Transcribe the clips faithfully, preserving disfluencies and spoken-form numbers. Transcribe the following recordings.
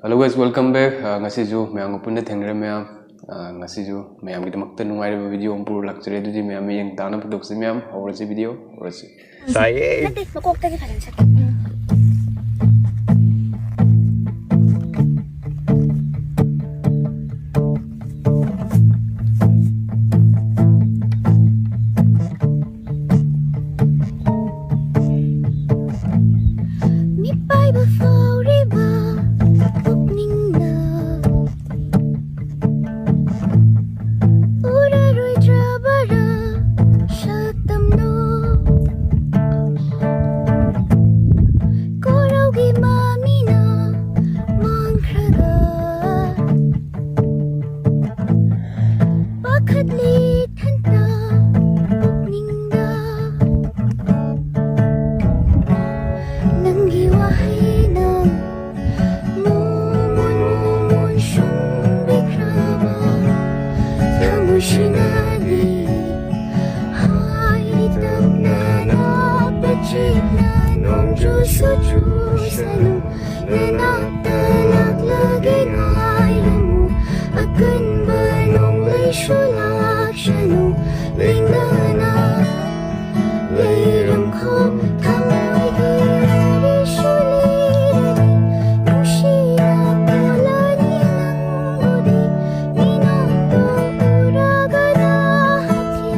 Hello guys, welcome back. ꯑ, ꯉꯁꯤꯁꯨ ꯃꯌꯥꯝꯒ ꯄꯨꯟꯅ ꯊꯦꯡꯅꯔꯦ ꯃꯌꯥꯝ꯫ ꯑ, ꯉꯁꯤꯁꯨ ꯃꯌꯥꯝꯒꯤꯗꯃꯛꯇ ꯅꯨꯡꯉꯥꯏꯔꯕ video ꯑꯃ ꯄꯨꯔ ꯂꯥꯛꯆꯔꯦ꯫ ꯑꯗꯨꯗꯤ ꯃꯌꯥꯝ ꯃꯤꯠꯌꯦꯡ ꯇꯥꯅ ꯄꯨꯊꯣꯛꯁꯤ ꯃꯌꯥꯝ꯫ ꯍꯧꯔꯁꯤ video, ꯍꯧꯔꯁꯤ꯫ ꯇꯥꯏꯌꯦ꯫ ꯅꯠꯇꯦ, ꯃꯀꯣꯛꯇꯒꯤ ꯐꯖꯅ ꯁꯛꯀꯦ꯫ ꯃꯤꯠꯄꯥꯏꯕ ꯐꯥꯎꯔꯤꯕ ꯄꯨꯛꯅꯤꯡꯅ ꯎꯔꯔꯣꯏꯗ꯭ꯔꯕꯔꯥ ꯁꯛꯇꯝꯗꯣ? ꯀꯣꯔꯧꯒꯤ ꯃꯃꯤꯅ ꯃꯥꯡꯈ꯭ꯔꯒ ꯄꯥꯈꯠꯂꯤ ꯏꯊꯟꯇ ꯄꯨꯛꯅꯤꯡꯗ꯫ ꯅꯪꯒꯤ ꯋꯥꯍꯩꯅ ꯃꯣꯃꯣꯟ ꯃꯣꯃꯣꯟ ꯁꯨꯝꯕꯤꯈ꯭ꯔꯕ ꯊꯃꯣꯏꯁꯤꯅꯗꯤ ꯍꯥꯏꯔꯤ ꯇꯞꯅ ꯅꯣꯛꯄ ꯆꯦꯛꯅ ꯅꯣꯡꯖꯨꯁꯨ ꯆꯨꯁꯅꯨ꯫ ꯅꯅꯥꯛꯇ ꯂꯥꯛꯂꯒꯦ ꯉꯥꯏꯔꯝꯃꯨ꯫ ꯑꯀꯟꯕ ꯅꯣꯡꯂꯩꯁꯨ ꯂꯥꯛꯁꯅꯨ꯫ ꯂꯦꯡꯗꯅ ꯂꯩꯔꯝꯈꯣ ꯊꯃꯣꯏꯒꯤ ꯋꯥꯔꯤꯁꯨ ꯂꯤꯔꯗꯤ꯫ ꯅꯨꯡꯁꯤꯅ ꯄꯣꯜꯂꯅꯤ ꯅꯪꯕꯨꯗꯤ꯫ ꯃꯤꯅꯣꯛꯇꯣ ꯎꯔꯒ ꯅꯍꯥꯛꯀꯤ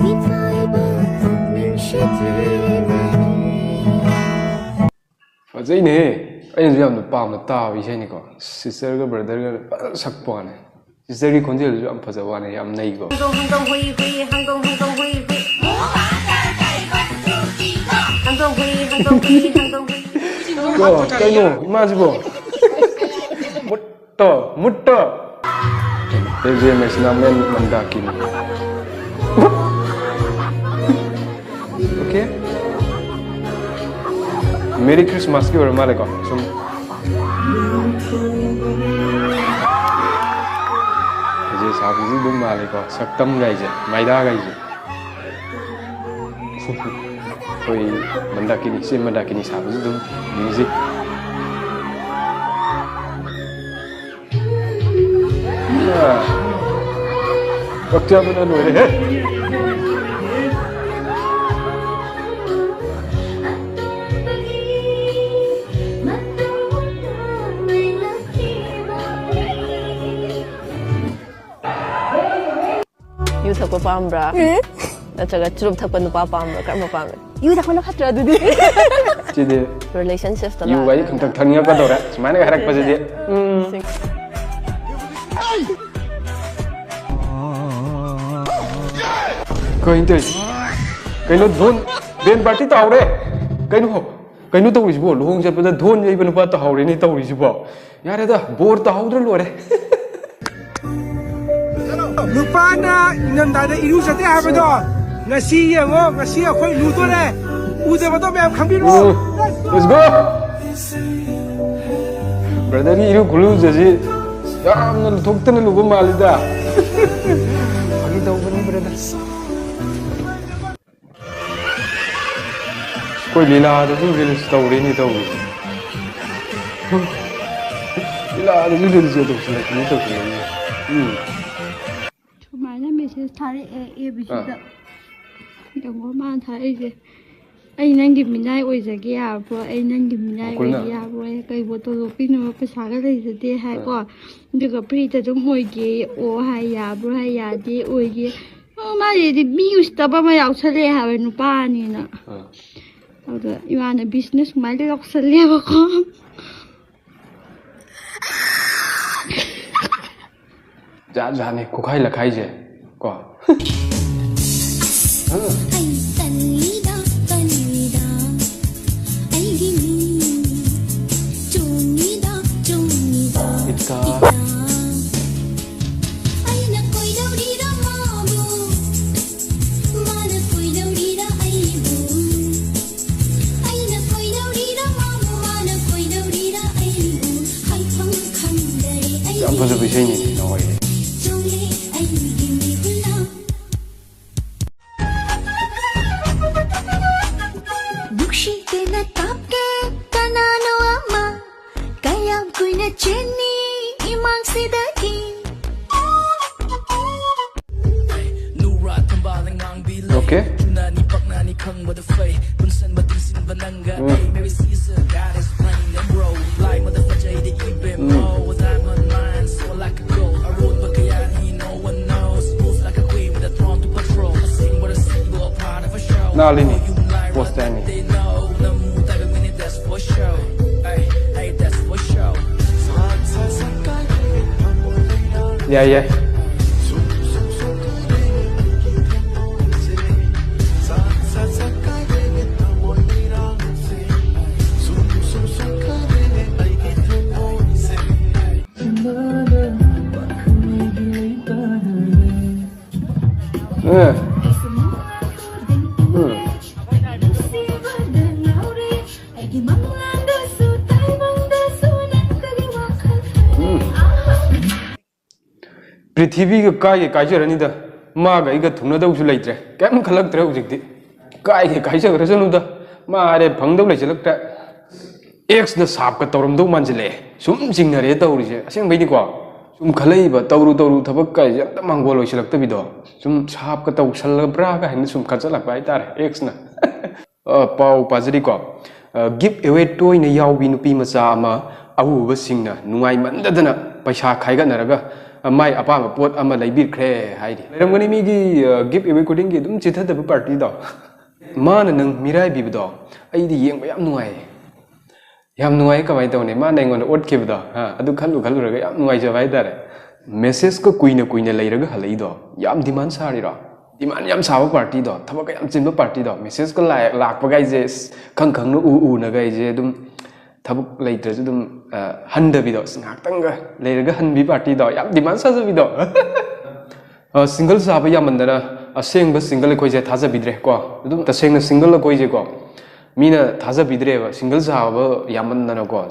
ꯃꯤꯠꯄꯥꯏꯕ ꯄꯨꯛꯅꯤꯡ ꯁꯤꯊꯤꯔꯤꯕꯅꯤ꯫ ꯐꯖꯩꯅꯦꯍꯦ꯫ ꯑꯩꯅꯁꯨ ꯌꯥꯝꯅ ꯄꯥꯝꯅ ꯇꯥꯕ ꯏꯁꯩꯅꯤꯀꯣ꯫ Sisterꯒ brotherꯒ ꯐꯖꯅ ꯁꯛꯄ ꯋꯥꯅꯦ꯫ Sisterꯒꯤ ꯈꯣꯟꯖꯦꯜꯗꯨꯁꯨ ꯌꯥꯝ ꯐꯖꯕ ꯋꯥꯅꯦ, ꯌꯥꯝ ꯅꯩꯀꯣ꯫ ꯍꯥꯡꯗꯣꯡ ꯍꯥꯡꯗꯣꯡ ꯍꯨꯏ ꯍꯨꯏ ꯍꯥꯡꯗꯣꯡ ꯍꯥꯡꯗꯣꯡ ꯍꯨꯏ ꯍꯨꯏ꯫ ꯍꯥꯡꯗꯣꯡ ꯍꯨꯏ ꯍꯥꯡꯗꯣꯡ ꯍꯨꯏ ꯍꯥꯡꯗꯣꯡ ꯍꯨꯏ꯫ ꯀꯣ, ꯀꯩꯅꯣ ꯏꯃꯥꯁꯤꯕꯣ? ꯃꯨꯠꯇꯣ, ꯃꯨꯠꯇꯣ꯫ ꯖꯦ ꯃꯦꯁꯤꯅꯥ ꯃꯦꯟ ꯃꯟꯗꯥꯀꯤꯅꯤ꯫ Okay. Merry Christmasꯀꯤ ꯑꯣꯏꯔ ꯃꯥꯜꯂꯦꯀꯣ꯫ ꯁꯨꯝ ꯖꯦ ꯁꯥꯕꯁꯨ ꯑꯗꯨꯝ ꯃꯥꯜꯂꯦꯀꯣ, ꯁꯛꯇꯝꯒꯥꯏꯁꯦ, ꯃꯥꯏꯗꯥꯒꯥꯏꯁꯦ꯫ ꯑꯩꯈꯣꯏ ꯃꯟꯗꯥꯀꯤꯅꯤ, ꯏꯆꯦ ꯃꯟꯗꯥꯀꯤꯅꯤ ꯁꯥꯕꯁꯨ ꯑꯗꯨꯝ ꯅꯤꯡꯁꯤꯡ꯫ ꯄꯛꯆꯕꯅ ꯂꯣꯏꯔꯦꯍꯦ꯫ ꯌꯨ ꯊꯛꯄ ꯄꯥꯝꯕ꯭ꯔꯥ? ꯎꯝ꯫ ꯅꯠꯇ꯭ꯔꯒ ꯆꯨꯔꯨꯞ ꯊꯛꯄ ꯅꯨꯄꯥ ꯄꯥꯝꯕ꯭ꯔꯥ? ꯀꯔꯝꯕ ꯄꯥꯝꯃꯤ? ꯌꯨ ꯊꯛꯄꯅ ꯐꯠꯇ꯭ꯔꯥ ꯑꯗꯨꯗꯤ? ꯁꯤꯗꯤ ꯔꯤꯂꯦꯁꯟꯁꯤꯞꯇ ꯌꯨ ꯋꯥꯔꯤ ꯂꯥꯛꯑꯒ ꯈꯪꯊꯛ ꯊꯛꯅꯤꯡꯉꯛꯀꯗꯧꯔꯦ, ꯁꯨꯃꯥꯏꯅꯒ ꯍꯥꯏꯔꯛꯄꯁꯤꯗꯤ꯫ ꯎꯝ꯫ ꯁꯤꯡ- ꯀꯩꯅꯣ ꯇꯧꯔꯤꯁꯤ? ꯀꯩꯅꯣ ꯙꯣꯟ, ꯕꯦꯟ ꯄꯥꯔꯇꯤ ꯇꯥꯍꯧꯔꯦ꯫ ꯀꯩꯅꯣ, ꯀꯩꯅꯣ ꯇꯧꯔꯤꯁꯤꯕꯣ? ꯂꯨꯍꯣꯡ ꯆꯠꯄꯗ ꯙꯣꯟ ꯌꯩꯕ ꯅꯨꯄꯥ ꯇꯥꯍꯧꯔꯦꯅꯦ ꯇꯧꯔꯤꯁꯤꯕꯣ꯫ ꯌꯥꯔꯦꯗ, ꯕꯣꯔ ꯇꯥꯍꯧꯗ꯭ꯔ ꯂꯣꯏꯔꯦ꯫ ꯅꯨꯄꯥꯅ ꯏꯪꯊꯝꯊꯥꯗ ꯏꯔꯨꯖꯗꯦ ꯍꯥꯏꯕꯗꯣ ꯉꯁꯤ ꯌꯦꯡꯉꯣ, ꯉꯁꯤ ꯑꯩꯈꯣꯏ ꯂꯨꯗꯣꯔꯦ꯫ ꯎꯗꯕꯗꯣ ꯃꯌꯥꯝ ꯈꯪꯕꯤꯔꯣ꯫ ꯎꯝ, let's go꯫ ꯕ꯭ꯔꯗꯔꯒꯤ ꯏꯔꯨ ꯈꯨꯂꯨꯖꯁꯤ ꯌꯥꯝꯅ ꯂꯨꯊꯣꯛꯇꯅ ꯂꯨꯕ ꯃꯥꯜꯂꯤꯗ꯫ ꯐꯥꯒꯤ ꯇꯧꯕꯅꯤ ꯕ꯭ꯔꯗꯔ꯫ ꯑꯩꯈꯣꯏ ꯂꯤꯂꯥꯗꯁꯨ ꯔꯤꯜꯁ ꯇꯧꯔꯤꯅꯤ ꯇꯧꯔꯤꯁꯦ꯫ ꯂꯤꯂꯥꯗꯁꯨ ꯔꯤꯜꯁ ꯇꯧꯁꯤꯜꯂꯛꯄꯅꯤ ꯇꯧꯁꯤꯜꯂꯛꯏꯁꯦ꯫ ꯎꯝ꯫ ꯁꯨꯃꯥꯏꯅ ꯃꯦꯁꯦꯖ ꯊꯥꯔꯛꯑꯦ ꯑꯦ ꯕꯤ ꯁꯤꯗ꯫ ꯑꯥ꯫ ꯌꯦꯡꯉꯣ ꯃꯥꯅ ꯊꯥꯔꯛꯏꯁꯦ꯫ "ꯑꯩ ꯅꯪꯒꯤ ꯃꯤꯅꯥꯏ ꯑꯣꯏꯖꯒꯦ ꯌꯥꯕ꯭ꯔꯣ? ꯑꯩ ꯅꯪꯒꯤ ꯃꯤꯅꯥꯏ ꯑꯣꯏꯒꯦ ꯌꯥꯕ꯭ꯔꯣ? ꯑꯩ ꯀꯩꯕꯨ ꯇꯣꯂꯣꯞ ꯄꯤꯅꯕ ꯄꯩꯁꯥꯒ ꯂꯩꯖꯗꯦ" ꯍꯥꯏꯀꯣ꯫ ꯑꯥ꯫ ꯑꯗꯨꯒ "ꯐ꯭ꯔꯤꯗ ꯑꯗꯨꯝ ꯑꯣꯏꯒꯦ ꯑꯣ" ꯍꯥꯏ, "ꯌꯥꯕ꯭ꯔꯣ?" ꯍꯥꯏ, "ꯌꯥꯗꯦ ꯑꯣꯏꯒꯦ"꯫ ꯑꯣ, ꯃꯥꯒꯤꯗꯤ ꯃꯤ ꯎꯁꯤꯠꯇꯕ ꯑꯃ ꯌꯥꯎꯁꯜꯂꯛꯑꯦ ꯍꯥꯏꯕ ꯅꯨꯄꯥꯅꯤꯅ꯫ ꯑꯥ꯫ ꯑꯗꯨꯗ ꯏꯃꯥꯟꯅꯕꯤꯁꯤꯅ ꯁꯨꯃꯥꯏꯅ ꯂꯧꯁꯜꯂꯦꯕꯀꯣ꯫ ꯖꯥꯠ ꯖꯥꯠꯅꯤ ꯈꯨꯈꯥꯏ ꯂꯈꯥꯏꯁꯦ ꯀꯣ꯫ ꯑꯩ ꯇꯜꯂꯤꯗ, ꯇꯜꯂꯤꯗ, ꯑꯩꯒꯤ ꯃꯤ ꯆꯣꯡꯉꯤꯗ, ꯆꯣꯡꯉꯤꯗ, ꯏꯇꯥ꯫ ꯏꯇꯥ꯫ ꯑꯩꯅ ꯀꯣꯏꯗꯧꯔꯤꯔ ꯃꯥꯕꯨ, ꯃꯥꯅ ꯀꯣꯏꯗꯧꯔꯤꯔ ꯑꯩꯕꯨ? ꯑꯩꯅ ꯀꯣꯏꯗꯧꯔꯤꯔ ꯃꯥꯕꯨ, ꯃꯥꯅ ꯀꯣꯏꯗꯧꯔꯤꯔ ꯑꯩꯕꯨ? ꯍꯥꯏꯐꯝ ꯈꯪꯗꯔꯦ ꯑꯩ꯫ ꯌꯥꯝ ꯐꯖꯕ ꯏꯁꯩꯅꯤꯅꯦ ꯅꯍꯥꯟꯋꯥꯏꯒꯤ꯫ ꯆꯣꯂꯦ ꯑꯩꯒꯤ ꯃꯤꯍꯨꯜꯅ꯫ ꯅꯨꯡꯁꯤꯗꯦꯅ ꯀꯥꯞꯀꯦ ꯀꯅꯥꯅꯣ ꯑꯃ, ꯀꯌꯥꯝ ꯀꯨꯏꯅ ꯆꯦꯟꯅꯤ ꯏꯃꯥꯡꯁꯤꯗꯒꯤ? Okay. ꯆꯨꯝꯅꯅꯤ ꯄꯛꯅꯅꯤ ꯈꯪꯕꯗ ꯐꯩ ꯄꯨꯟꯁꯟꯕ ꯇꯤꯟꯁꯤꯟꯕ ꯅꯪꯒ ꯎꯝ꯫ ꯑꯩ Merry season, God is playing the role. Like motherfucker, the even more. Diamond mine, so like a gold. ꯑꯔꯣꯟꯕ ꯀꯌꯥꯅꯤ, no one knows. Moves like a queen with a throne to patrol. ꯑꯁꯦꯡꯕ ꯑꯁꯤꯕ, a part of a show. ꯅꯥꯜꯂꯤꯅꯤ꯫ ꯌꯨꯝ ꯂꯥꯏ ꯄꯣꯁꯇꯔꯅꯤ꯫ They know. ꯅꯃꯨ ꯇꯥꯏꯕ ꯃꯤꯅꯤ, that's for sure. Ay, ay, that's for sure. ꯌꯥꯏ, ꯌꯥꯏ꯫ ꯎꯝ꯫ ꯎꯝ꯫ ꯎꯝ꯫ ꯄ꯭ꯔꯤꯊꯤꯕꯤꯒ ꯀꯥꯏꯒꯦ ꯀꯥꯏꯖꯔꯅꯤꯗ, ꯃꯥꯒ ꯑꯩꯒ ꯊꯨꯡꯅꯗꯧꯁꯨ ꯂꯩꯇ꯭ꯔꯦ, ꯀꯩꯝ ꯈꯜꯂꯛꯇ꯭ꯔꯦ ꯍꯧꯖꯤꯛꯇꯤ꯫ ꯀꯥꯏꯒꯦ ꯀꯥꯏꯖꯈ꯭ꯔꯁꯅꯨꯗ, ꯃꯥ ꯍꯥꯏꯔꯦ ꯐꯪꯗꯧ ꯂꯩꯁꯤꯜꯂꯛꯇ꯭ꯔꯦ꯫ ꯑꯦꯛꯁꯅ ꯁꯥꯞꯀ ꯇꯧꯔꯝꯗꯧ ꯃꯥꯟꯁꯤꯜꯂꯛꯑꯦ꯫ ꯁꯨꯝ ꯆꯤꯡꯅꯔꯦ ꯇꯧꯔꯤꯁꯦ ꯑꯁꯦꯡꯕꯩꯗꯤꯀꯣ꯫ ꯁꯨꯝ ꯈꯜꯂꯛꯏꯕ ꯇꯧꯔꯨ ꯇꯧꯔꯨ ꯊꯕꯛ ꯀꯥꯏꯁꯦ ꯑꯝꯇ ꯃꯥꯡꯒꯣꯜ ꯑꯣꯏꯁꯤꯜꯂꯛꯇꯕꯤꯗꯣ꯫ ꯁꯨꯝ ꯁꯥꯞꯀ ꯇꯧꯁꯜꯂꯕ꯭ꯔꯥ ꯀꯥꯏꯅ ꯁꯨꯝ ꯈꯟꯖꯜꯂꯛꯄ ꯍꯥꯏꯇꯥꯔꯦ ꯑꯦꯛꯁꯅ꯫ ꯑ, ꯄꯥꯎ ꯄꯥꯖꯔꯤꯀꯣ꯫ ꯒꯤꯐ ꯑꯦꯋꯦ ꯇꯣꯏꯅ ꯌꯥꯎꯕꯤ ꯅꯨꯄꯤ ꯃꯆꯥ ꯑꯃ ꯑꯎꯕꯁꯤꯡꯅ ꯅꯨꯡꯉꯥꯏꯃꯟꯗꯗꯅ ꯄꯩꯁꯥ ꯈꯥꯏꯒꯠꯅꯔꯒ, ꯑ, ꯃꯥꯏ ꯑꯄꯥꯝꯕ ꯄꯣꯠ ꯑꯃ ꯂꯩꯕꯤꯈ꯭ꯔꯦ ꯍꯥꯏꯔꯤ꯫ ꯂꯩꯔꯝꯒꯅꯤ ꯃꯤꯒꯤ, ꯑ, ꯒꯤꯐ ꯑꯦꯋꯦ ꯈꯨꯗꯤꯡꯒꯤ ꯑꯗꯨꯝ ꯆꯤꯊꯗꯕ ꯄꯥꯔꯇꯤꯗꯣ꯫ ꯃꯥꯅ ꯅꯪ ꯃꯤꯔꯥꯏꯕꯤꯕꯗꯣ ꯑꯩꯗꯤ ꯌꯦꯡꯕ ꯌꯥꯝ ꯅꯨꯡꯉꯥꯏꯌꯦ꯫ ꯌꯥꯝ ꯅꯨꯡꯉꯥꯏ꯫ ꯀꯃꯥꯏꯅ ꯇꯧꯅꯤ? ꯃꯥꯅ ꯑꯩꯉꯣꯟꯗ ꯑꯣꯠꯈꯤꯕꯗꯣ, ꯍꯥ, ꯑꯗꯨ ꯈꯜꯂꯨ ꯈꯜꯂꯨꯔꯒ ꯌꯥꯝ ꯅꯨꯡꯉꯥꯏꯖꯕ ꯍꯥꯏꯇꯥꯔꯦ꯫ ꯃꯦꯁꯦꯖꯀ ꯀꯨꯏꯅ ꯀꯨꯏꯅ ꯂꯩꯔꯒ ꯍꯜꯂꯛꯏꯗꯣ ꯌꯥꯝ ꯗꯤꯃꯥꯟ ꯁꯥꯔꯤꯔꯣ? ꯗꯤꯃꯥꯟ ꯌꯥꯝ ꯁꯥꯕ ꯄꯥꯔꯇꯤꯗꯣ, ꯊꯕꯛꯀ ꯌꯥꯝ ꯆꯤꯟꯕ ꯄꯥꯔꯇꯤꯗꯣ, ꯃꯦꯁꯦꯖꯀ ꯂꯥꯛ-, ꯂꯥꯛꯄꯒꯥꯏꯁꯦ, ꯑꯁ, ꯈꯪ ꯈꯪꯅ ꯎ ꯎꯅꯒꯥꯏꯁꯦ ꯑꯗꯨꯝ ꯊꯕꯛ ꯂꯩꯇ꯭ꯔꯁꯨ ꯑꯗꯨꯝ, ꯑ, ꯍꯟꯗꯕꯤꯗꯣ, ꯑꯁ, ꯉꯥꯏꯍꯥꯛꯇꯪꯒ ꯂꯩꯔꯒ ꯍꯟꯕꯤ ꯄꯥꯔꯇꯤꯗꯣ, ꯌꯥꯝ ꯗꯤꯃꯥꯟ ꯁꯥꯖꯕꯤꯗꯣ꯫ ꯑ, ꯁꯤꯡꯒꯜ ꯁꯥꯕ ꯌꯥꯝꯃꯟꯗꯅ ꯑꯁꯦꯡꯕ ꯁꯤꯡꯒꯜ ꯑꯩꯈꯣꯏꯁꯦ ꯊꯥꯖꯕꯤꯗ꯭ꯔꯦ ꯀꯣ꯫ ꯑꯗꯨꯝ ꯇꯁꯦꯡꯅ ꯁꯤꯡꯒꯜ ꯑꯩꯈꯣꯏꯁꯦꯀꯣ, ꯃꯤꯅ ꯊꯥꯖꯕꯤꯗ꯭ꯔꯦꯕ ꯁꯤꯡꯒꯜ ꯁꯥꯕ ꯌꯥꯝꯃꯟꯗꯅꯀꯣ꯫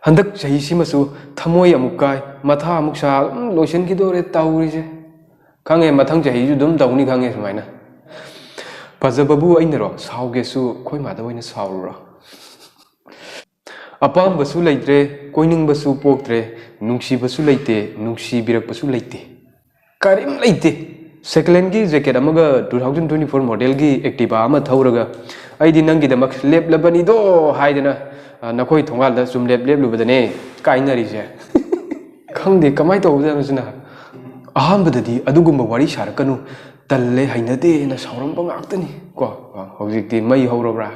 ꯍꯟꯗꯛ ꯆꯍꯤꯁꯤꯃꯁꯨ ꯊꯃꯣꯏ ꯑꯃꯨꯛ ꯀꯥꯏ, ꯃꯊꯥ ꯑꯃꯨꯛ ꯁꯥ, ꯑꯗꯨꯝ ꯂꯣꯏꯁꯤꯟꯈꯤꯗꯣꯔꯦ ꯇꯧꯔꯤꯁꯦ꯫ ꯈꯪꯉꯦ, ꯃꯊꯪ ꯆꯍꯤꯁꯨ ꯑꯗꯨꯝ ꯇꯧꯅꯤ ꯈꯪꯉꯦ ꯁꯨꯃꯥꯏꯅ꯫ ꯐꯖꯕꯕꯨ ꯑꯩꯅꯔꯣ? ꯁꯥꯎꯒꯦꯁꯨ ꯑꯩꯈꯣꯏ ꯃꯥꯗ ꯑꯣꯏꯅ ꯁꯥꯎꯔꯨꯔꯣ? ꯑꯄꯥꯝꯕꯁꯨ ꯂꯩꯇ꯭ꯔꯦ, ꯀꯣꯏꯅꯤꯡꯕꯁꯨ ꯄꯣꯛꯇ꯭ꯔꯦ, ꯅꯨꯡꯁꯤꯕꯁꯨ ꯂꯩꯇꯦ, ꯅꯨꯡꯁꯤꯕꯤꯔꯛꯄꯁꯨ ꯂꯩꯇꯦ꯫ ꯀꯔꯤꯝ ꯂꯩꯇꯦ꯫ Second handꯒꯤ jacket ꯑꯃꯒ two thousand twenty four modelꯒꯤ Activa ꯑꯃ ꯊꯧꯔꯒ, "ꯑꯩꯗꯤ ꯅꯪꯒꯤꯗꯃꯛ ꯂꯦꯞꯂꯕꯅꯤꯗꯣ" ꯍꯥꯏꯗꯅ, ꯑ, ꯅꯈꯣꯏ ꯊꯣꯡꯒꯥꯜꯗ ꯆꯨꯝꯂꯦꯞ ꯂꯦꯞꯂꯨꯕꯗꯅꯦ ꯀꯥꯏꯅꯔꯤꯁꯦ꯫ ꯈꯪꯗꯦ ꯀꯃꯥꯏꯅ ꯇꯧꯕꯖꯥꯠꯅꯣ ꯁꯤꯅ꯫ ꯑꯍꯥꯟꯕꯗꯗꯤ ꯑꯗꯨꯒꯨꯝꯕ ꯋꯥꯔꯤ ꯁꯥꯔꯛꯀꯅꯨ, ꯇꯜꯂꯦ, ꯍꯩꯅꯗꯦꯅ ꯁꯥꯎꯔꯝꯕ ꯉꯥꯛꯇꯅꯤ ꯀꯣ꯫ ꯑ, ꯍꯧꯖꯤꯛꯇꯤ ꯃꯩ ꯍꯧꯔꯕ꯭ꯔꯥ?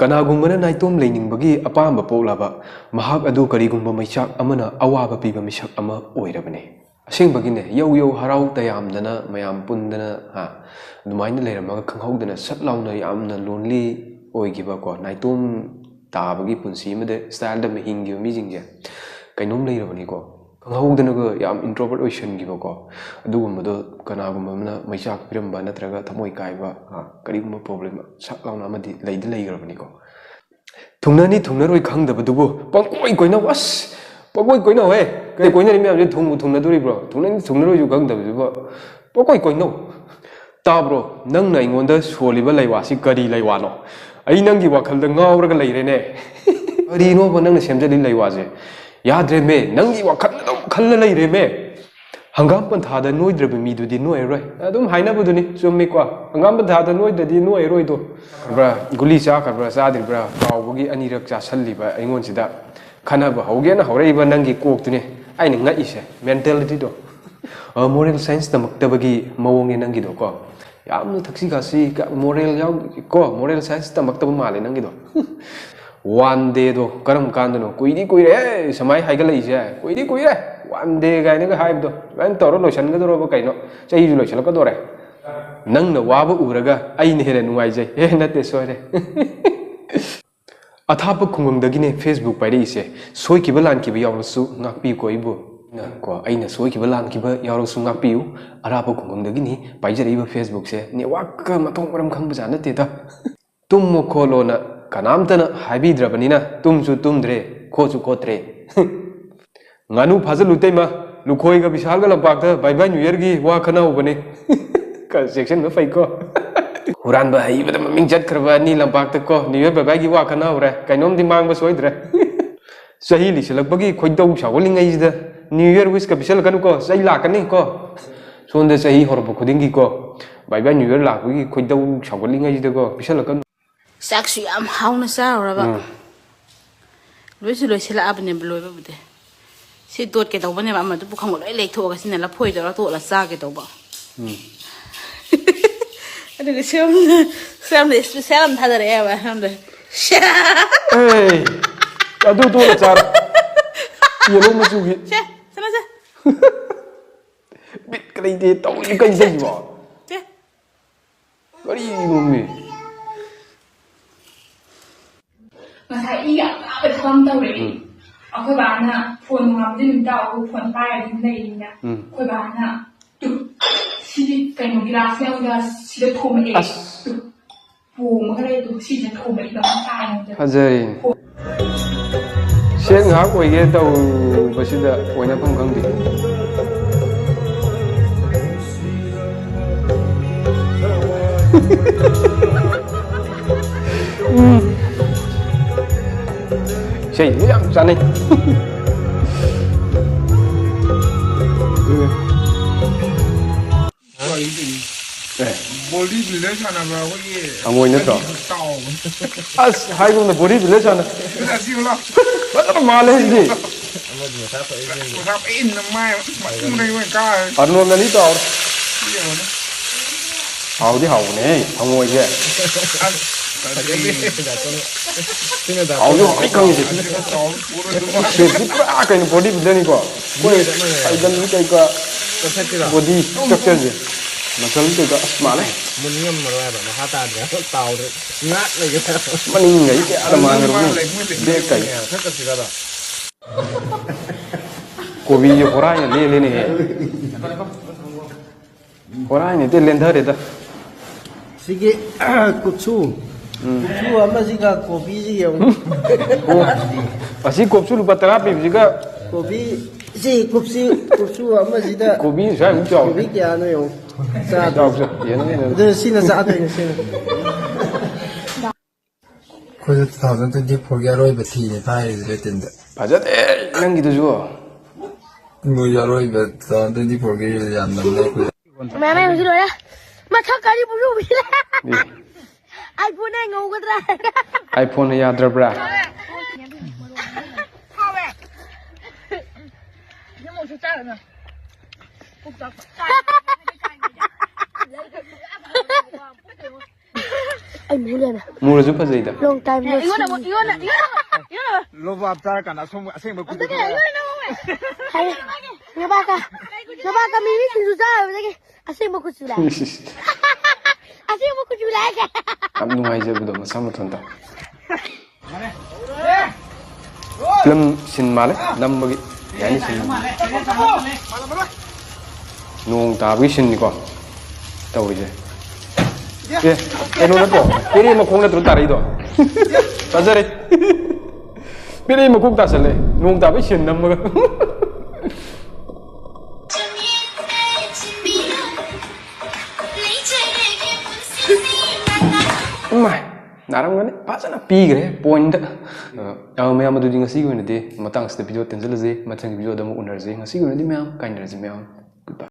ꯀꯅꯥꯒꯨꯝꯕꯅ ꯅꯥꯏꯇꯣꯝ ꯂꯩꯅꯤꯡꯕꯒꯤ ꯑꯄꯥꯝꯕ ꯄꯣꯛꯂꯕ, ꯃꯍꯥꯛ ꯑꯗꯨ ꯀꯔꯤꯒꯨꯝꯕ ꯃꯩꯆꯥꯛ ꯑꯃꯅ ꯑꯋꯥꯕ ꯄꯤꯕ ꯃꯤꯁꯛ ꯑꯃ ꯑꯣꯏꯔꯕꯅꯤ꯫ ꯑꯁꯦꯡꯕꯒꯤꯅꯦ, ꯌꯧ ꯌꯧ ꯍꯔꯥꯎ ꯇꯌꯥꯝꯗꯅ, ꯃꯌꯥꯝ ꯄꯨꯟꯗꯅ, ꯍꯥ, ꯑꯗꯨꯃꯥꯏꯅ ꯂꯩꯔꯝꯃꯒ ꯈꯪꯍꯧꯗꯅ ꯁꯠ ꯂꯥꯎꯅ ꯌꯥꯝꯅ lonely ꯑꯣꯏꯈꯤꯕꯀꯣ, ꯅꯥꯏꯇꯣꯝ ꯇꯥꯕꯒꯤ ꯄꯨꯟꯁꯤ ꯑꯃꯗ style ꯑꯃ ꯍꯤꯡꯈꯤꯕ ꯃꯤꯁꯤꯡꯁꯦ ꯀꯩꯅꯣꯝ ꯂꯩꯔꯕꯅꯤꯀꯣ꯫ ꯈꯪꯍꯧꯗꯅꯒ ꯌꯥꯝ introvert ꯑꯣꯏꯁꯟꯈꯤꯕꯀꯣ, ꯑꯗꯨꯒꯨꯝꯕꯗꯣ ꯀꯅꯥꯒꯨꯝꯕ ꯑꯃꯅ ꯃꯩꯆꯥꯛ ꯄꯤꯔꯝꯕ ꯅꯠꯇ꯭ꯔꯒ ꯊꯃꯣꯏ ꯀꯥꯏꯕ, ꯍꯥ, ꯀꯔꯤꯒꯨꯝꯕ problem ꯁꯠ ꯂꯥꯎꯅ ꯑꯃꯗꯤ ꯂꯩꯗꯤ ꯂꯩꯈ꯭ꯔꯕꯅꯤꯀꯣ꯫ ꯊꯨꯡꯅꯅꯤ ꯊꯨꯡꯅꯔꯣꯏ ꯈꯪꯗꯕꯗꯨꯕꯨ ꯄꯪꯀꯣꯏ ꯀꯣꯏꯅꯧ꯫ ꯑꯁ, ꯄꯪꯀꯣꯏ ꯀꯣꯏꯅꯧ ꯍꯦ꯫ ꯀꯩ ꯀꯣꯏꯅꯔꯤ ꯃꯌꯥꯝꯁꯦ ꯊꯨꯡꯕꯨ ꯊꯨꯡꯅꯗꯣꯔꯤꯕ꯭ꯔꯣ? ꯊꯨꯡꯅꯅꯤ ꯊꯨꯡꯅꯔꯣꯏꯁꯨ ꯈꯪꯗꯕꯗꯨꯕꯨ ꯄꯪꯀꯣꯏ ꯀꯣꯏꯅꯧ꯫ ꯇꯥꯕ꯭ꯔꯣ? ꯅꯪꯅ ꯑꯩꯉꯣꯟꯗ ꯁꯣꯜꯂꯤꯕ ꯂꯩꯋꯥꯁꯤ ꯀꯔꯤ ꯂꯩꯋꯥꯅꯣ? ꯑꯩ ꯅꯪꯒꯤ ꯋꯥꯈꯜꯗ ꯉꯥꯎꯔꯒ ꯂꯩꯔꯦꯅꯦ꯫ ꯀꯔꯤꯅꯣꯕ ꯅꯪꯅ ꯁꯦꯝꯖꯜꯂꯤ ꯂꯩꯋꯥꯁꯦ? ꯌꯥꯗ꯭ꯔꯦꯃꯦ, ꯅꯪꯒꯤ ꯋꯥꯈꯜ ꯑꯗꯨꯝ ꯈꯜꯂ ꯂꯩꯔꯦꯃꯦ꯫ "ꯍꯪꯒꯥꯝ ꯄꯟꯊꯥꯗ ꯅꯣꯏꯗ꯭ꯔꯕ ꯃꯤꯗꯨꯗꯤ ꯅꯣꯏꯔꯔꯣꯏ" ꯑꯗꯨꯝ ꯍꯥꯏꯅꯕꯗꯨꯅꯤ, ꯆꯨꯝꯃꯤꯀꯣ? ꯍꯪꯒꯥꯝ ꯄꯟꯊꯥꯗ ꯅꯣꯏꯗ꯭ꯔꯗꯤ ꯅꯣꯏꯔꯔꯣꯏꯗꯣ꯫ ꯈꯪꯕ꯭ꯔꯥ? ꯒꯨꯂꯤ ꯆꯥꯈ꯭ꯔꯕ꯭ꯔꯥ ꯆꯥꯗ꯭ꯔꯤꯕ꯭ꯔꯥ ꯀꯥꯎꯕꯒꯤ ꯑꯅꯤꯔꯛ ꯆꯥꯁꯜꯂꯤꯕ ꯑꯩꯉꯣꯟꯁꯤꯗ ꯈꯟꯅꯕ ꯍꯧꯒꯦꯅ ꯍꯧꯔꯛꯏꯕ ꯅꯪꯒꯤ ꯀꯣꯛꯇꯨꯅꯤ ꯑꯩꯅ ꯉꯛꯏꯁꯦ, mentalityꯗꯣ꯫ ꯑ, moral science ꯇꯝꯃꯛꯇꯕꯒꯤ ꯃꯑꯣꯡꯅꯦ ꯅꯪꯒꯤꯗꯣ ꯀꯣ꯫ ꯌꯥꯝꯅ ꯊꯛꯁꯤ ꯈꯥꯁꯤ ꯀ-, moral ꯌꯥꯎ-, ꯀꯣ, moral science ꯇꯝꯃꯛꯇꯕ ꯃꯥꯜꯂꯦ ꯅꯪꯒꯤꯗꯣ꯫ One dayꯗꯣ ꯀꯔꯝ ꯀꯥꯟꯗꯅꯣ? ꯀꯨꯏꯗꯤ ꯀꯨꯏꯔꯦ ꯁꯨꯃꯥꯏꯅ ꯍꯥꯏꯒꯠꯂꯛꯏꯁꯦ, ꯀꯨꯏꯗꯤ ꯀꯨꯏꯔꯦ꯫ One day ꯀꯥꯏꯅꯒ ꯍꯥꯏꯕꯗꯣ ꯑꯗꯨꯃꯥꯏꯅ ꯇꯧꯔ ꯂꯣꯏꯁꯤꯟꯒꯗꯧꯔꯕ ꯀꯩꯅꯣ? ꯆꯍꯤꯁꯨ ꯂꯣꯏꯁꯤꯜꯂꯛꯀꯗꯧꯔꯦ꯫ ꯅꯪꯅ ꯋꯥꯕ ꯎꯔꯒ ꯑꯩꯅ ꯍꯦꯟꯅ ꯅꯨꯡꯉꯥꯏꯖꯩ꯫ ꯑꯦ, ꯅꯠꯇꯦ, ꯁꯣꯏꯔꯦ꯫ ꯑꯊꯥꯞꯄ ꯈꯨꯡꯒꯪꯗꯒꯤꯅꯦ Facebook ꯄꯥꯏꯔꯛꯏꯁꯦ꯫ ꯁꯣꯏꯈꯤꯕ ꯂꯥꯟꯈꯤꯕ ꯌꯥꯎꯔꯁꯨ ꯉꯥꯛꯄꯤꯌꯨꯀꯣ ꯑꯩꯕꯨ꯫ ꯀꯣ, ꯑꯩꯅ ꯁꯣꯏꯈꯤꯕ ꯂꯥꯟꯈꯤꯕ ꯌꯥꯎꯔꯁꯨ ꯉꯥꯛꯄꯤꯌꯨ꯫ ꯑꯔꯥꯞꯄ ꯈꯨꯡꯒꯪꯗꯒꯤꯅꯤ ꯄꯥꯏꯖꯔꯛꯏꯕ Facebookꯁꯦ꯫ Networkꯀ ꯃꯊꯣꯡ ꯃꯔꯝ ꯈꯪꯕꯖꯥꯠ ꯅꯠꯇꯦꯗ꯫ ꯇꯨꯝꯃꯣ ꯈꯣꯠꯂꯣꯅ ꯀꯅꯥꯝꯇꯅ ꯍꯥꯏꯕꯤꯗ꯭ꯔꯕꯅꯤꯅ ꯇꯨꯝꯁꯨ ꯇꯨꯝꯗ꯭ꯔꯦ, ꯈꯣꯠꯁꯨ ꯈꯣꯠꯇ꯭ꯔꯦ꯫ "ꯉꯥꯅꯨ ꯐꯥꯖꯤꯜꯂꯨ ꯇꯩꯃ, ꯂꯨꯈꯣꯏꯒ ꯕꯤꯁꯥꯜꯒ ꯂꯝꯄꯥꯛꯇ ꯕꯥꯏ ꯕꯥꯏ ꯅ꯭ꯌꯨ ꯌꯔꯒꯤ ꯋꯥ ꯈꯟꯅꯍꯧꯕꯅꯤ"꯫ ꯈꯔ ꯆꯦꯛꯁꯤꯟꯕ ꯐꯩꯀꯣ꯫ ꯍꯨꯔꯥꯟꯕ ꯍꯩꯕꯗ ꯃꯃꯤꯡ ꯆꯠꯈ꯭ꯔꯕ ꯑꯅꯤ ꯂꯝꯄꯥꯛꯇ ꯀꯣ, ꯅ꯭ꯌꯨ ꯌꯔ ꯕꯥꯏ ꯕꯥꯏꯒꯤ ꯋꯥ ꯈꯟꯅꯍꯧꯔꯦ꯫ ꯀꯩꯅꯣꯝꯗꯤ ꯃꯥꯡꯕ ꯁꯣꯏꯗ꯭ꯔꯦ꯫ ꯆꯍꯤ ꯂꯤꯁꯤꯜꯂꯛꯄꯒꯤ ꯈꯣꯏꯗꯧ ꯁꯥꯎꯒꯠꯂꯤꯉꯩꯁꯤꯗ ꯅ꯭ꯌꯨ ꯌꯔ wish ꯀ ꯄꯤꯁꯜꯂꯛꯀꯅꯨꯀꯣ, ꯆꯩ ꯂꯥꯛꯀꯅꯤ ꯀꯣ꯫ ꯁꯣꯝꯗ ꯆꯍꯤ ꯍꯧꯔꯛꯄ ꯈꯨꯗꯤꯡꯒꯤꯀꯣ, ꯕꯥꯏ ꯕꯥꯏ ꯅ꯭ꯌꯨ ꯌꯔ ꯂꯥꯛꯄꯒꯤ ꯈꯣꯏꯗꯧ ꯁꯥꯎꯒꯠꯂꯤꯉꯩꯁꯤꯗꯀꯣ, ꯄꯤꯁꯜꯂꯛꯀꯅꯨ꯫ ꯆꯥꯛꯁꯨ ꯌꯥꯝ ꯍꯥꯎꯅ ꯆꯥꯔꯨꯔꯕ꯫ ꯎꯝ꯫ ꯂꯣꯏꯁꯨ ꯂꯣꯏꯁꯤꯜꯂꯛꯑꯕꯅꯦꯕ ꯂꯣꯏꯕꯕꯨꯗꯤ꯫ ꯁꯤ ꯇꯣꯠꯀꯦ ꯇꯧꯕꯅꯦꯕ, ꯑꯃꯗꯨ ꯄꯨꯈꯝꯒ ꯂꯣꯏ ꯂꯩꯊꯣꯛꯑꯒ ꯁꯤꯅ ꯂꯐꯣꯏ ꯇꯧꯔ ꯇꯣꯠꯂ ꯆꯥꯒꯦ ꯇꯧꯕ꯫ ꯎꯝ꯫ ꯑꯗꯨꯒ ꯁꯣꯝꯗ, ꯁꯣꯝꯗ special ꯑꯃ ꯊꯥꯗꯔꯛꯑꯦꯕ ꯁꯣꯝꯗ꯫ ꯑꯦ, ꯑꯗꯨ ꯇꯣꯠꯂ ꯆꯥꯔꯣ꯫ Yellow ꯃꯆꯨꯒꯤ꯫ ꯁꯦ, ꯆꯠꯂꯣ ꯁꯦ꯫ ꯕꯤꯠꯀ ꯂꯩꯇꯦ ꯇꯧꯔꯤ ꯀꯩꯅꯣ ꯇꯧꯔꯤꯁꯤꯕꯣ? ꯁꯦ꯫ ꯀꯔꯤꯅꯣꯃꯤ? ꯉꯁꯥꯏ ꯏ ꯌꯥꯝ ꯀꯥꯕ ꯊꯕꯛ ꯑꯃ ꯇꯧꯔꯛꯑꯦ꯫ ꯎꯝ꯫ ꯑꯩꯈꯣꯏ ꯕꯥꯅ ꯐꯣꯟ ꯅꯣꯡꯉꯥꯟꯕꯗꯩ ꯅꯨꯃꯤꯠ ꯇꯥꯕꯐꯥꯎ ꯐꯣꯟ ꯄꯥꯏꯔ ꯑꯗꯨꯝ ꯂꯩꯔꯤꯅ꯫ ꯎꯝ꯫ ꯑꯩꯈꯣꯏ ꯕꯥꯅ, "ꯇꯨ, ꯁꯤꯗꯤ ꯀꯩꯅꯣ, ꯒꯤꯂꯥꯁ ꯌꯥꯎꯗ ꯁꯤꯗ ꯊꯣꯝꯃꯛꯑꯦ꯫ ꯑꯁ꯫ ꯇꯨ, ꯄꯣꯝꯃꯒ ꯂꯩ, ꯇꯨ, ꯁꯤꯁꯤꯗ ꯊꯣꯝꯃꯛꯏꯕ ꯉꯁꯥꯏ ꯑꯩꯉꯣꯟꯗ꯫" ꯐꯖꯩ꯫ ꯐꯣꯟ ꯁꯦꯠ ꯉꯥꯏꯍꯥꯛ ꯑꯣꯏꯒꯦ ꯇꯧꯕꯁꯤꯗ ꯑꯣꯏꯅꯐꯝ ꯈꯪꯗꯦ꯫ ꯎꯝ꯫ ꯏꯁꯩꯁꯨ ꯌꯥꯝ ꯆꯥꯅꯩ꯫ ꯎꯝ꯫ ꯑꯦ꯫ ꯕꯣꯗꯤ ꯕꯤꯜꯗꯔ ꯁꯥꯟꯅꯕ ꯑꯩꯈꯣꯏꯒꯤ ꯍꯪꯉꯣꯏ ꯅꯠꯇ꯭ꯔꯣ? ꯇꯥꯎꯕ꯫ ꯑꯁ, ꯍꯥꯏꯒꯨꯝꯅ ꯕꯣꯗꯤ ꯕꯤꯜꯗꯔ ꯁꯥꯟꯅ-, ꯑꯁꯤꯕꯨ ꯂꯥꯎ꯫ ꯐꯖꯅ ꯃꯥꯜꯂꯦ ꯁꯤꯗꯤ꯫ ꯑꯃꯗꯤ ꯃꯁꯥ ꯐꯩ ꯏꯕꯦꯟ꯫ ꯃꯁꯥ ꯐꯩ, ꯃꯥꯏ ꯃꯇꯨꯝ ꯃꯇꯨꯝ ꯂꯩꯕ ꯀꯥꯔꯦ꯫ ꯑꯔꯅꯣꯜꯗ ꯑꯅꯤ ꯇꯥꯎꯔꯦ꯫ ꯁꯤ ꯌꯦꯡꯉꯨꯅꯦ꯫ ꯍꯥꯎꯗꯤ ꯍꯥꯎꯕꯅꯦꯍꯦ, ꯍꯪꯉꯣꯏꯁꯦ꯫ ꯑꯁ, ꯐꯖꯩꯅꯦ, ꯗꯥ ꯇꯣꯟ꯫ ꯁꯤꯅ ꯗꯥ ꯍꯥꯎꯗꯤ ꯇꯣꯟ꯫ ꯍꯥꯎꯅꯤ ꯈꯪꯉꯤꯁꯦ꯫ ꯑꯁꯤꯅ ꯇꯥꯎꯔ ꯄꯨꯔ ꯑꯗꯨꯝ ꯁꯦꯞꯁꯤ ꯄꯨꯔꯥ ꯀꯩꯅꯣ ꯕꯣꯗꯤ ꯕꯤꯜꯗꯔꯅꯤꯀꯣ꯫ ꯑꯩꯈꯣꯏ ꯃꯤ ꯆꯞ ꯃꯥꯟꯅꯩ꯫ ꯁꯥꯏꯒꯟꯒꯤ ꯀꯩꯀꯥ ꯀꯛꯊꯠꯁꯤꯔꯣ? ꯕꯣꯗꯤ ꯁ꯭ꯇ꯭ꯔꯛꯆꯔꯁꯦ꯫ ꯃꯁꯜ ꯀꯩꯀꯥ ꯑꯁ ꯃꯥꯜꯂꯦ꯫ ꯃꯨꯟ ꯉꯝꯃꯔꯣꯏ ꯍꯥꯏꯕ, ꯃꯈꯥ ꯇꯥꯗ꯭ꯔꯦ꯫ ꯇꯥꯎꯗ꯭ꯔꯦ꯫ ꯉꯥꯛ ꯂꯩꯒꯦ ꯍꯥꯏꯕ꯫ ꯃꯅꯤꯡꯒꯩ ꯀꯌꯥꯗ ꯃꯥꯟꯈ꯭ꯔꯕꯅꯣ꯫ ꯕꯦꯛ ꯀꯩ꯫ ꯀꯛꯊꯠꯁꯤꯔꯕ? ꯀꯣꯕꯤꯁꯦ ꯍꯣꯔꯥꯏꯅ ꯂꯦꯜꯂꯦꯅꯦꯍꯦ꯫ ꯍꯣꯔꯥꯏꯅ ꯍꯦꯛꯇ ꯂꯦꯟꯊꯔꯦꯗ꯫ ꯁꯤꯒꯤ ꯀꯨꯞꯁꯨ꯫ ꯎꯝ꯫ ꯀꯨꯞꯁꯨ ꯑꯃꯁꯤꯒ ꯀꯣꯕꯤꯁꯤ ꯌꯦꯡꯉꯨ꯫ ꯑꯣ, ꯑꯁꯤ ꯀꯨꯞꯁꯨ ꯂꯨꯄꯥ ꯇꯔꯥ ꯄꯤꯕꯁꯤꯒ꯫ ꯀꯣꯕꯤ, ꯁꯤ ꯀꯨꯞꯁꯤ, ꯀꯨꯞꯁꯨ ꯑꯃꯁꯤꯗ ꯀꯣꯕꯤ ꯁ꯭ꯋꯥꯏꯃꯨꯛ ꯆꯥꯎ꯫ ꯀꯣꯕꯤ ꯀꯌꯥꯅꯣ ꯌꯦꯡꯉꯨ꯫ ꯆꯥꯗꯣꯏꯁꯦ꯫ ꯆꯥꯎ, ꯆꯥꯎ꯫ ꯌꯦꯡꯉꯣ, ꯌꯦꯡꯉꯣ꯫ ꯑꯗꯨ ꯁꯤꯅ ꯆꯥꯗꯣꯏꯅꯦ, ꯁꯤꯅ꯫ ꯑꯩꯈꯣꯏꯁꯨ two thousand twenty fourꯒꯤ ꯑꯔꯣꯏꯕ ꯊꯤꯅꯦ ꯊꯥꯔꯤꯁꯦ ꯂꯦꯇꯤꯟꯗ꯫ ꯐꯖꯗꯦ ꯅꯪꯒꯤꯗꯨꯁꯨ꯫ ꯃꯣꯏ ꯑꯔꯣꯏꯕ ꯇꯨ ꯊꯥꯎꯖꯟ ꯇ꯭ꯋꯦꯟꯇꯤ ꯐꯣꯔꯒꯤ ꯌꯥꯝꯅ ꯂꯦꯞꯈ꯭ꯔꯦ꯫ ꯃꯌꯥꯝ ꯃꯌꯥꯝꯁꯨ ꯂꯣꯏꯔꯦ꯫ ꯃꯊꯛ ꯀꯔꯤ ꯄꯨꯔꯨꯕꯤꯔꯦ? ꯑꯦ꯫ iPhone ꯅ ꯉꯧꯒꯗ꯭ꯔꯥ? iPhone ꯅ ꯌꯥꯗ꯭ꯔꯕ꯭ꯔꯥ? ꯑꯩ ꯃꯨ ꯂꯩꯔꯝꯃꯦ꯫ ꯃꯨꯔꯁꯨ ꯐꯖꯩꯗ꯫ Long time no see꯫ ꯑꯩꯉꯣꯟꯗ ꯑꯃꯨꯛ, ꯑꯩꯉꯣꯟꯗ, ꯑꯩꯉꯣꯟꯗ ꯑꯃꯨꯛ, ꯑꯩꯉꯣꯟꯗ ꯑꯃꯨꯛ꯫ ꯂꯣꯕ ꯑꯞ ꯆꯥꯔꯀꯥꯟꯗ ꯑꯁꯣꯝ ꯑꯁꯦꯡꯕ ꯀꯨꯆꯨ ꯑꯗꯨꯅꯦ, ꯊꯣꯛꯂꯛꯑꯦ꯫ ꯑꯩꯉꯣꯟꯗ ꯑꯃꯨꯛ꯫ ꯍꯥꯏ, ꯅꯕꯥꯛꯀ, ꯅꯕꯥꯛꯀ ꯃꯤꯃꯤ ꯁꯤꯡꯖꯨ ꯆꯥꯔꯨꯕꯗꯒꯤ ꯑꯁꯦꯡꯕ ꯀꯨꯆꯨ ꯂꯥꯛꯑꯦ꯫ ꯏꯁ, ꯏꯁ꯫ ꯑꯁꯦꯡꯕ ꯀꯨꯆꯨ ꯂꯥꯛꯑꯦ꯫ ꯌꯥꯝ ꯅꯨꯡꯉꯥꯏꯖꯕꯗꯣ ꯃꯁꯥ ꯃꯊꯟꯇ꯫ ꯐꯤꯂꯝ ꯁꯤꯟ ꯃꯥꯜꯂꯦ ꯅꯝꯕꯒꯤ꯫ ꯌꯥꯅꯤ ꯁꯤꯟ꯫ ꯅꯣꯡ ꯇꯥꯕꯒꯤ ꯁꯤꯟꯅꯤꯀꯣ ꯇꯧꯔꯤꯁꯦ꯫ ꯑꯦ, ꯀꯩꯅꯣ ꯅꯠꯇ꯭ꯔꯣ? ꯄꯦꯔꯦ ꯃꯈꯣꯡ ꯅꯠꯇ꯭ꯔꯣ ꯇꯥꯔꯛꯏꯗꯣ? ꯐꯖꯔꯦ꯫ ꯄꯦꯔꯦ ꯃꯈꯣꯡ ꯇꯥꯁꯜꯂꯦ꯫ ꯅꯣꯡ ꯇꯥꯕꯒꯤ ꯁꯤꯟ ꯅꯝꯃꯒ꯫ ꯏꯃꯥꯏ, ꯅꯥꯔꯝꯒꯅꯤ꯫ ꯐꯖꯅ ꯄꯤꯈ꯭ꯔꯦ ꯄꯣꯏꯟꯗ꯫ ꯑ, ꯃꯌꯥꯝ, ꯑꯗꯨꯗꯤ ꯉꯁꯤꯒꯤ ꯑꯣꯏꯅꯗꯤ ꯃꯇꯥꯡꯁꯤꯗ ꯚꯤꯗꯤꯑꯣ ꯇꯦꯟꯖꯜꯂꯁꯤ꯫ ꯃꯊꯪꯒꯤ ꯚꯤꯗꯤꯑꯣꯗ ꯑꯃꯨꯛ ꯎꯅꯔꯁꯤ꯫ ꯉꯁꯤꯒꯤ ꯑꯣꯏꯅꯗꯤ ꯃꯌꯥꯝ ꯀꯥꯏꯅꯔꯁꯤ ꯃꯌꯥꯝ꯫